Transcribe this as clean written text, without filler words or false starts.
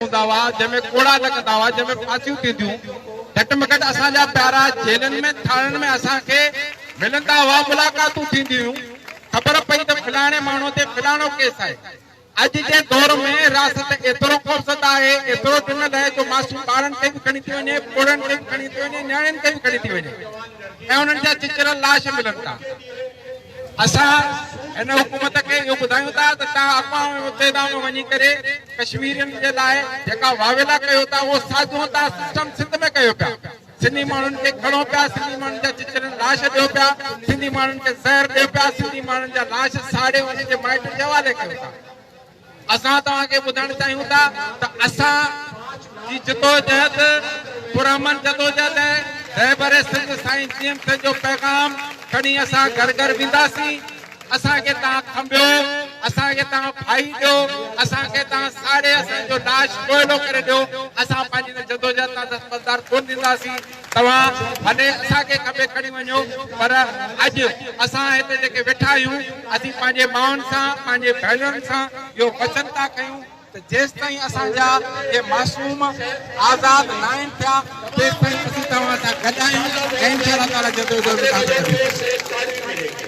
هوندا هئا، جنهن ۾ ڪوڙا لڳندا هئا، جنهن ۾ ڦاسيون ٿينديون، گهٽ ۾ گهٽ اسان جا پيارا جيلن ۾ ٿاڻن ۾ اسان کي ملندا هئا، ملاقاتون ٿينديون هيون، خبر پئي ته فلاڻي ماڻهو تي فلاڻو ڪيس آهي. اڄ جي دور ۾ رياست ايترو خوفزده آهي، ايترو ڊنل آهي جو معصوم ٻارن کي به کڻي ٿي وڃي، پوڙهن کي به کڻي ٿي وڃي، نياڻين کي به کڻي ٿي وڃي ۽ انهن جا چچريل لاش ملن ٿا. اسان هن حڪومت کي اهو ٻڌايون ٿا ته توهان اقوام متحده ۾ وڃي ڪري ڪشميرين جي لاء جيڪا واويلا ڪيو ٿا اهو ساڳيو توهان سسٽم سنڌ ۾ ڪيو پيا سنڌي ماڻهن کي کڻو پيا سنڌي ماڻهن جا چچريل لاش ڏيو پيا سنڌي ماڻهن کي زهر ڏيو پيا سنڌي ماڻهن جا لاش ساڙي انهن جي مائٽن جي حوالي ڪيو ٿا. اسان توهان کي ٻڌائڻ چاهيون ٿا ته اسان جي جدوجهد پرامن جدوجهد آهي، رهبر سنڌ سائين جي ايم سيد جو پيغام کڻي اسان گهر گهر وينداسين، اسان کي توهان کنڀيو، اسان کي توهان ڦاهي ڏيو، اسان کي توهان ساڙي اسان جو لاش ڪوئلو ڪري ڏيو، اسان پنهنجي ان جدوجهد تان دستبردار ڪونه ٿينداسين. توهان ڀلي اسان کي کنڀي کڻي وڃو پر اڄ اسان هتي جيڪي ويٺا آهيون اسين پنهنجي مائن سان پنهنجي ڀينرن سان اهو وچن ٿا ڪيون ته جيستائين اسان جا اهي معصوم آزاد ناهن ٿيا تيستائين اسين توهان سان گڏ آهيون ۽ انشاء الله تعالي جدوجهد ۾ توهان سان گڏ هونداسين.